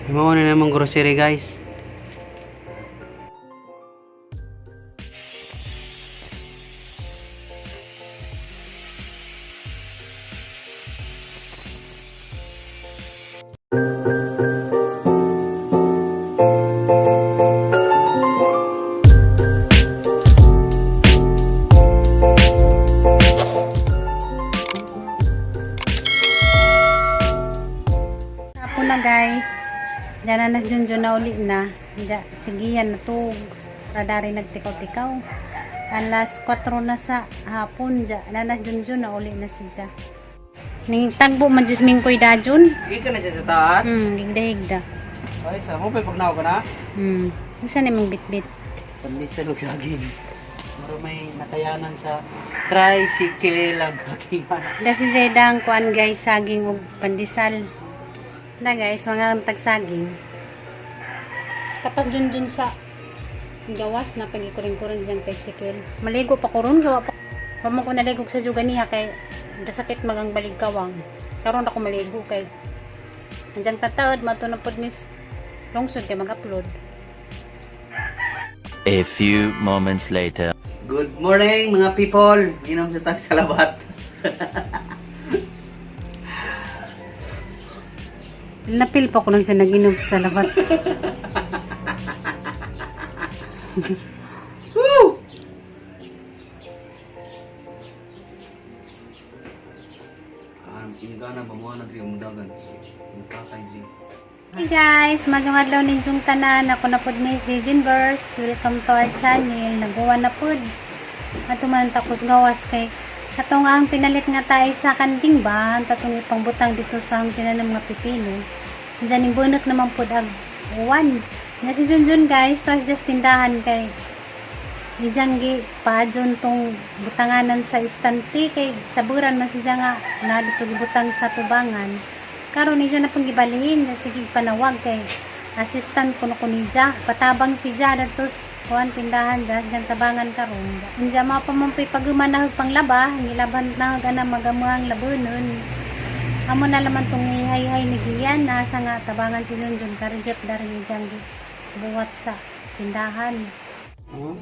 Mao na namang grocery, guys. Ako na, guys. Diyan na nagjunjun na uli na. Diyan, sige yan natug. Radari nagtikaw-tikaw. Alas 4 na sa hapon. Diyan na nagjunjun na uli na siya. Ning tagbo man jud mingkoy dajon. Di ka na siya sa taas. Higda-higda. Ay, sa mo pag ka na. Unsa ni mong bitbit? Pandesal og saging. Mura may nakayanan sa tricycle ang kakingan. Da si Zedang kuan, guys, saging ug pandesal. Na guys, mga tagsaging. Tapos dun dun sa gawas na pagikuring-kuring siyang tricycle. Maligo pa ko ron, gawa pa. Wa mo ko naligo sa juganiha kay gasakit magang baligkawang. Karon ako maligo kay anjang tataod mato na pod miss lungsod kay mag-upload. A few moments later. Good morning, mga people. Inom sa tag salabat. Napil pa ko nang siya nag-inom sa salabat. Woo! Ah, inigana ba mo na diri umudagan? Mutakay diri. Hey guys, maayong adlaw ninyong tanan. Ako na pod ni si Jinverse. Welcome to our channel. Nagawa na pod. Ato man takos gawas kay katong ang pinalit nga tayo sa kanding ba, ang tatong ipangbutang dito sa ang tinanom nga pipino. Diyan ning bunot naman pod ag uwan. Na si Junjun, guys, to just tindahan kay Ijang gi paadyon tong butanganan sa istante kay saburan man siya nga na dito gibutang sa tubangan. Karon niya na pang gibalhin niya, sige panawag kay assistant kuno ko niya patabang si ja datos kuan tindahan ja siyang tabangan karon. Unja ma pa man pay paguman na panglaba, gilaban na ana magamuang labunon. Amo na laman tong ihay-hay ni Gian nasa nga tabangan si Junjun karjep dari ni Jang buwat sa tindahan. Huh?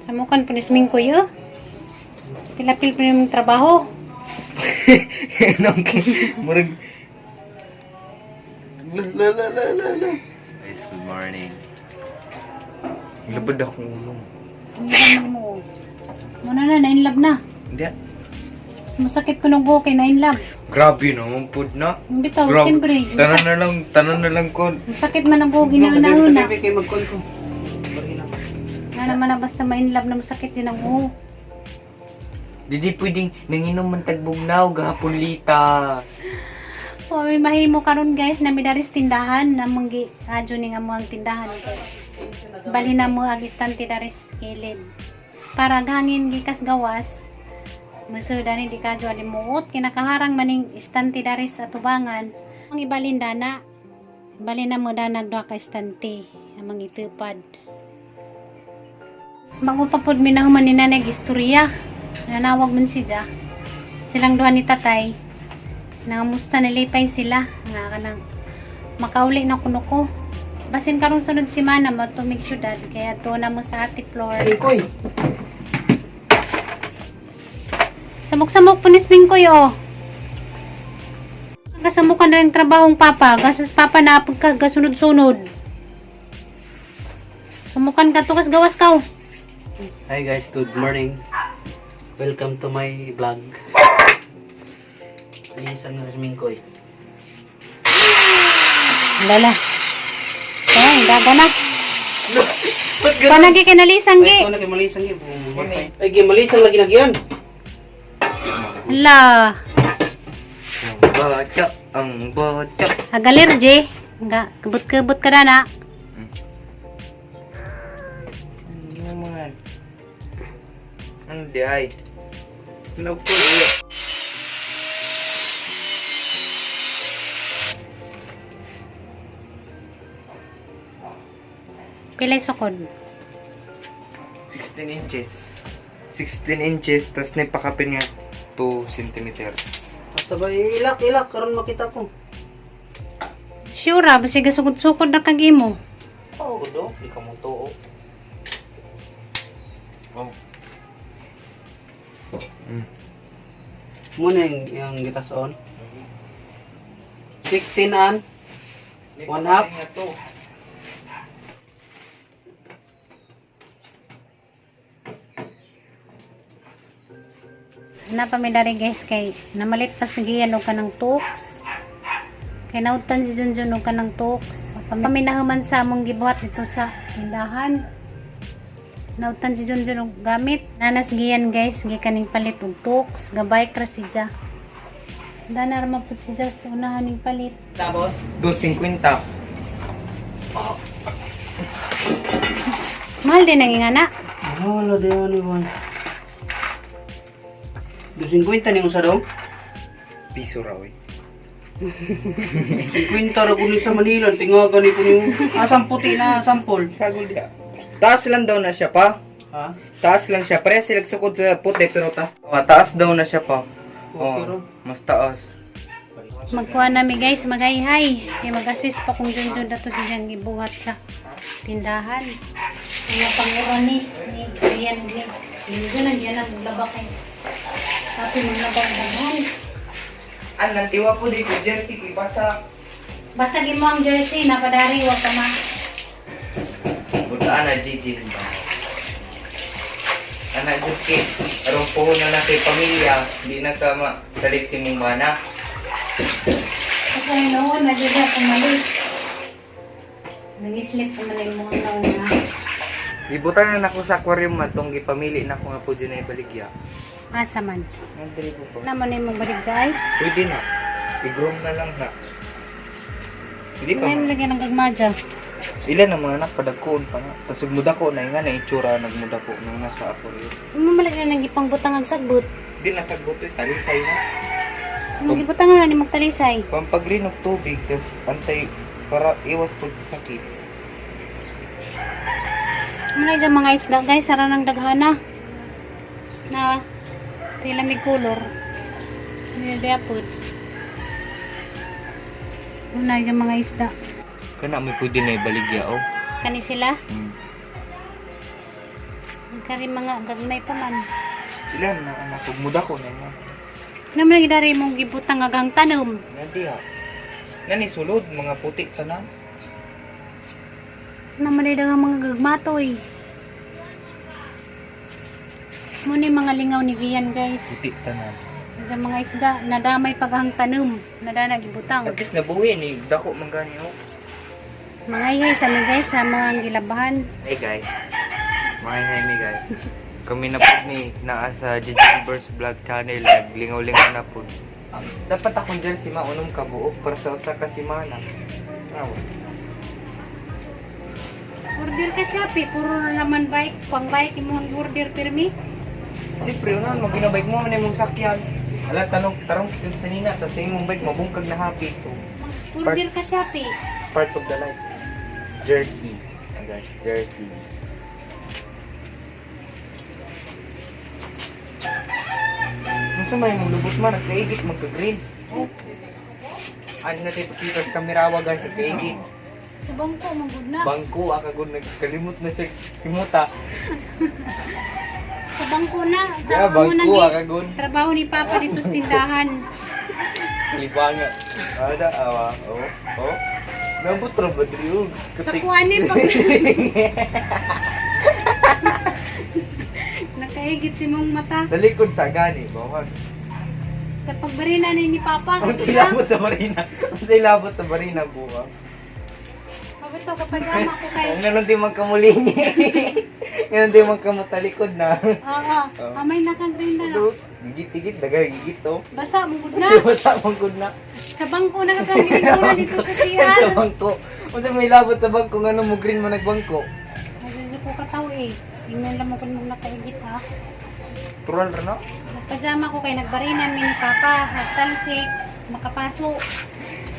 Samukan po ni Mingkoy, oh. Pilapil po yung trabaho. Okay. Murag La la la la la la. Guys, good morning. Labad akong ulo. Ano mo? Muna na, na-inlove na. Hindi. Mas masakit ko nung buhok kay na-inlove. Grabe no, pud na. Ang bitaw, Grabe. siyempre. Tanan na lang ko. Masakit man ang buhok, ginauna-una. Kay magkon ko. Barina. Nga naman na basta ma-inlove na masakit yun ang buhok. Didi pwedeng nanginom man tagbugnaw gahapon lita. O, may mahimo karon, guys, na midaris tindahan, namang gi, adyo ni nga mo ang tindahan. Bali na mo ang istante daris kilid. Para hangin gikas gawas, masuda ni di kadyo alimuot, kinakaharang maning istante daris atubangan. Ang ibalin dana, balin na mo dana duha ka istante, amang itupad. Magpapapod minahuman ni nanay istorya. Nanawag man siya. Silang duha ni tatay. Nangamusta, nilipay sila nga kanang makauli na kuno ko. Basin karong sunod semana matumig syudad kaya to na mo sa Ate Flor. Koy. Samok-samok po ni Mingkoy, oh. Kasamukan na yung trabahong papa. Gasas papa na pagkagasunod-sunod. Sumukan ka to kas gawas ka, oh. Hi guys, good morning. Welcome to my vlog. Isang na Mingkoy. Lala. Eh, gaga na. Ba't Panagi kay nalisang gi. Ay, ito na kay malisang gi. Bumatay. Ay, gi malisang lagi nagyan. Ala. Ang bata, ang bata. Agalir, J. Nga, kebut-kebut ka na. Ano man? Ano di ay? Ano po? Pilay sukod. 16 inches. 16 inches, tas naipakapin nga 2 cm. Sabay, ilak, ilak, karon makita ko. Shoo! Sure, basta gasugod-sugod na kag imo. Oo, do. Di ka mo tuo. Oh. Muna yung gitason. 16 an. One half. Na pa mi dari guys kay namalit pa sa giyan og kanang tuks. Kay nautan si Junjun og kanang tuks. Kami nahuman sa among gibuhat dito sa tindahan. Nautan si Junjun og gamit. Nanas giyan guys, gikaning palit og tuks, gabike ra si Ja. Dana ra man pud si Ja sa unahan ning palit. Tapos? 2.50. Mahal din ang ingana. Wala di ano ba. 250 ni usa daw. Piso raw eh. 50 ra kuno sa Manila, tingagan ni kuno. Asang puti na sampol. Sagol diya. Taas lang daw na siya pa. Ha? Taas lang siya. Pare sila sukod sa puti pero taas. Oh, taas daw na siya pa. Okay Oh, ra. mas taas. Magkuha nami guys, magayhay. Kay mag-assist pa kung Junjun dato si Jang gibuhat sa tindahan. Mga panguro ni Gian ni Junjun ang diyan ang maglaba kay. Sabi maglaba ang daghan. An nantiwa po dito jersey kay basa. Basagin mo ang jersey, napadari, wa ka ma. Buta ana Gigi ba. Ana just kay aron po na na kay pamilya, di na ka ma salik si mong mana. Kasi noon, nagyaga pumalit. Nag-sleep pa man yung mga nauna. Gibutan na nako sa aquarium man tong gipamili na ko nga po dyan ay baligya. Asa man. Nandiri ko po. Naman na yung magbalik dyan. Pwede na. I-groom na lang na. Hindi pa May man. malagyan ng gagmadya. Ilan ang mga anak padagkoon pa nga. Tapos mudako na nga na itsura nagmudako nang nasa aquarium. May malagyan ng ipangbutang ang sagbot. Di na tagbuto talisay na. Ang gibutang na ni magtalisay. Pampagrin og tubig tas antay para iwas pud sa sakit. Ano dyan mga isda guys, sara ng daghana. Na tila may color. Nilidapod. Una dyan mga isda. Kana may pwede na ibaligya oh. Kani sila? Mm. Kari mga gagmay pa man. Sila na anak ug mudako na nga. Naman lagi dari mong gibutang agang tanom. Nadiha. Nani sulod mga puti tanan. Naman lagi daghang mga gagmatoy. Muna yung mga lingaw ni Gian guys. Puti tanan. Sa mga isda, nadamay paghang tanom. Nadana gibutang. At least nabuhi ni dako man gani oh. Mga ihay sa mga guys, sa mga gilabahan. Hey guys. Mga hi mi guys. Kami na po ni naa sa Gingers Vlog Channel naglingaw-lingaw na po. Dapat akong jersey maunom ka buok para sa usa ka semana. Aw. Order ka Shopee, puro na naman bike, pang bike imo ang order pirmi. Siyempre, unahan mo, ginabike mo, man imong sakyan. Ala, tanong, tarong kita sa nina, sa imong bike, mabungkag na happy to. Order ka Shopee. Part of the life. Jersey. Ah, guys, jersey. Nasa may mong lubot man, nagkaigit, magka-green. Oh. Ano na tayo pakita sa kamerawa guys, nagkaigit. Sa bangko manggod na. Bangko, akagod, nagkalimot na siya, simuta. Sa bangko na. Sa Yeah, amo nang bangko, gi- akagod. trabaho ni Papa dito sa tindahan. Libanga. Ada, awa, oh, oh. Nabot ra ba diri, oh? Sa Katik- kuanin pag Nakaigit si mong mata. Talikod sa gani, bawag. Sa pagbarina ni Papa. Ang ilabot sa marina. Ang ilabot sa marina, buwa. Mabito kapag ama ko kay. Ang ganun din magkamulingi. Ganun din magkamutalikod na. Oo. Amay nakagreen na. Ito, Gigit-gigit, dagay gigit to. Basa mong na. Basta mangkod na. Sa bangko na kakang dito sa CR. Sa bangko. Unsa may labot sa bangko ngano mo green mo nagbangko. Nasusuko ka tao eh. Tingnan lang mo kung mong nakaigit ha. Tural ra no? Sa pajama ko kay nagbarina mi ni Papa, nagtalsik, makapaso.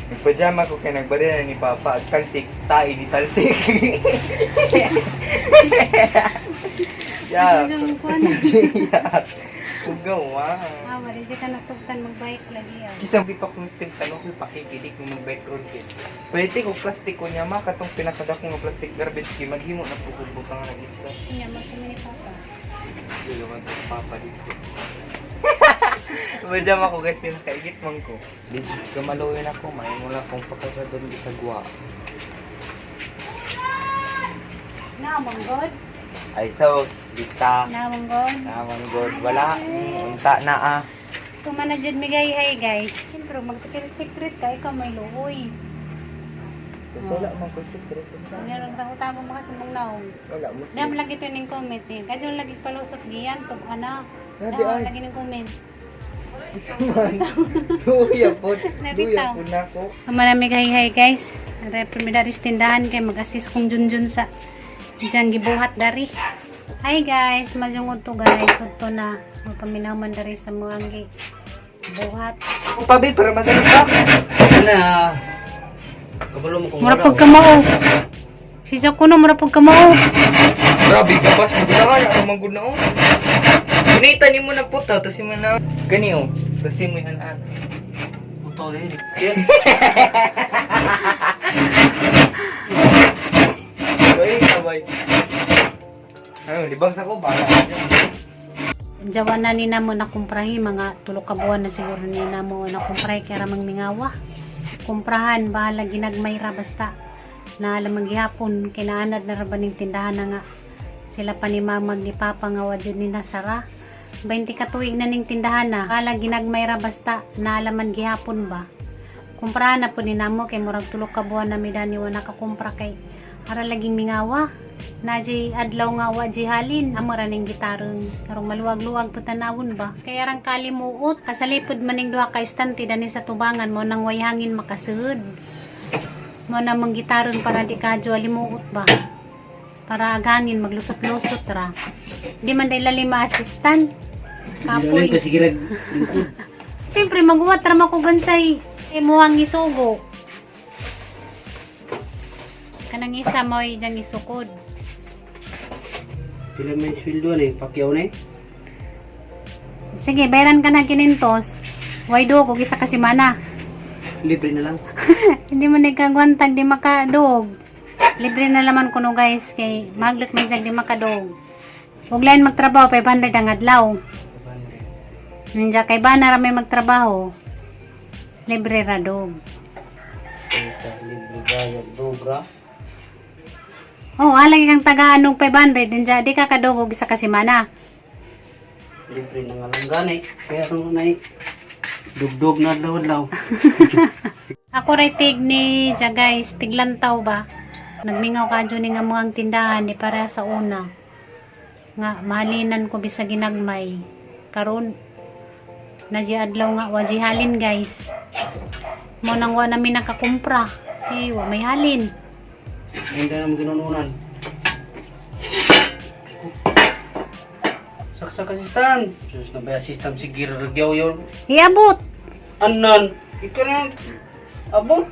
Nagpajama ko kay nagbarina ni Papa at talsik, tae ni talsik. Yeah. Hanggang kuwan. Yeah. Pugaw, ah. Ah, wala siya ka natugtan magbike lagi ah. Kisa di pa kung tanong ko pakikilig kung mag-bike road kit. Pwede ko plastic ko niya ma katong pinakadako nga plastic garbage kay maghimo na po kog butang ng isda. Kanya magkami ni Papa. Dili man ko papa dito. Madjam ako guys, pinakaigit man ko. Legit kamaluin ako, mahimo lang akong pagkasadon sa guwa. Namanggod. Ay so, dita. Namanggod. Naman god, wala. Unta na ah. Kumana jud migay hay guys. Siyempre mag-secret-secret ka ikaw may luoy. Tapos wala man ko secret. Meron tago-tago mo kasi mong naong. Wala mo Dam lagi to ning comment eh. Kadyo lagi palusot giyan tug ana. Nga di Dam ay. lagi ning comment. Isa man. Duya po. Duya Nabitaw. po na ko. Marami hay hay guys. Are primidaris tindahan kay mag-assist kong junjun sa diyang gibuhat dari. Hi guys, majungod to guys. Udto na magpaminaw man dari sa mga gi buhat. Ako pa, babe, para madali pa. Wala. Kabalo mo kung Mura pag kamao. Si Jack kuno mura pag kamao. Grabe ka pas mo ka ano man gud na oh. Ginita nimo na puta tapos mo na gani oh. Tapos mo yan an. Puto din. Oy, sabay. Ano, libang sa ko bala. Jawa na ni namo na kumprahi mga tulo ka buwan na siguro ni namo na kumprahi kaya ramang mingawa. Kumprahan bahala ginagmay ra basta na alam gihapon kinaanad na ra ba ning tindahan na nga sila pa ni mama ni papa nga wa jud ni nasara. 20 ka tuig na ning tindahan na bahala ginagmay ra basta na alaman gihapon ba. Kumprahan na po ni namo kay murag tulo ka buwan na mi dani wa nakakumpra kay ara laging mingawa na jay adlaw nga wa jay halin amo ra ning gitarong karong maluwag-luwag po tanawon ba kaya rang kalimuot kasalipod maning duha ka istante dani sa tubangan mo nang way hangin makasud mo na mang gitaron para di ka adyo alimuot ba para ag hangin maglusot-lusot ra di man day lalim assistant kapoy. Kasi girag. Siyempre maguwat ra makugansay imuhang isugo kanang isa mo'y diyang isukod. Pila may sweldo ni, pakyaw ni. Sige, bayaran ka na kinintos. Why do kung isa ka semana. Libre na lang. Hindi mo nagkagwantag, di makadog. Libre na laman kuno guys, kay maglak may di makadog. Huwag lain magtrabaho, 500 ang adlaw. Nandiyan kay bana ra may magtrabaho. Libre ra dog. Libre bayad dobra. Oh, alagi kang tagaan og 500, nandiyan di ka kadog og isa ka semana. Libre na nga lang gani. Kaya nung nay dugdog na adlaw-adlaw. Ako ray tig ni ja guys, tiglantaw ba? Nagmingaw ka dyan ni nga mga tindahan ni para sa una. Nga mahalinan ko bisag ginagmay. Karon na di adlaw nga wa di halin guys. Mo nang wa nami nakakumpra. Kay wa may halin. Hindi na mo ginununan. Saksak assistant. Sus na ba assistant si Girgyaw yun. Iabot. Anan, ikaw na abot.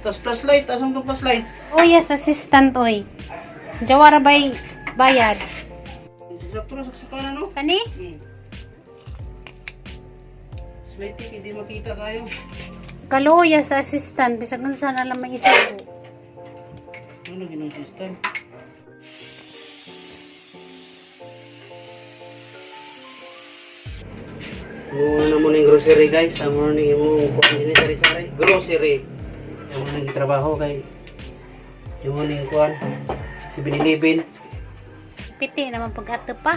Tas flashlight, asam tong flashlight? Oh yes, assistant oy. Jawara bay bayad. Sakto na saksakan ano? Kani? Slide hindi makita kayo. Kaluya sa assistant bisag unsa na lang may isugo. Ano ginong system? Muna mo ng grocery guys. Amo ni mo kuan dinhi sari-sari. Grocery. Amo nang trabaho kay imo ning kuan 7-Eleven. Piti naman pag ato pa.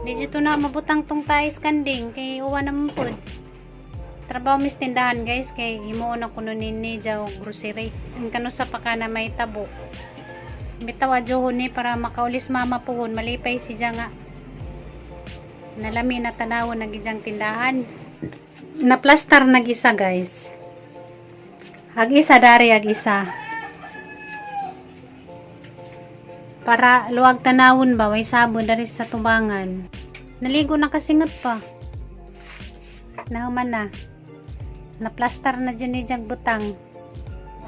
Medyo to na mabutang tong tais kanding kay uwa naman pod. Trabaho mis tindahan guys kay himuon na kuno nini jaw grocery. Ang kano sa pa ka na may tabo. Bitaw adyohon ni para makaulis mama pohon malipay si nga. Nalami na tanawon nag ijang tindahan. Naplastar nag isa guys. Ag isa dari ag isa. Para luwag tanawon ba way sabon dari sa tubangan. Naligo na kasingat pa. Nahuman na. Naplastar na dyan ni Jag butang.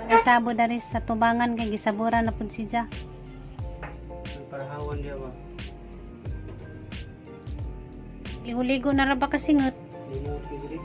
May sabo dari sa tubangan kay gisabura na pud si Ja. Parahawan diya ba. Ligo-ligo na ra ba kasingot. Limot kay diri.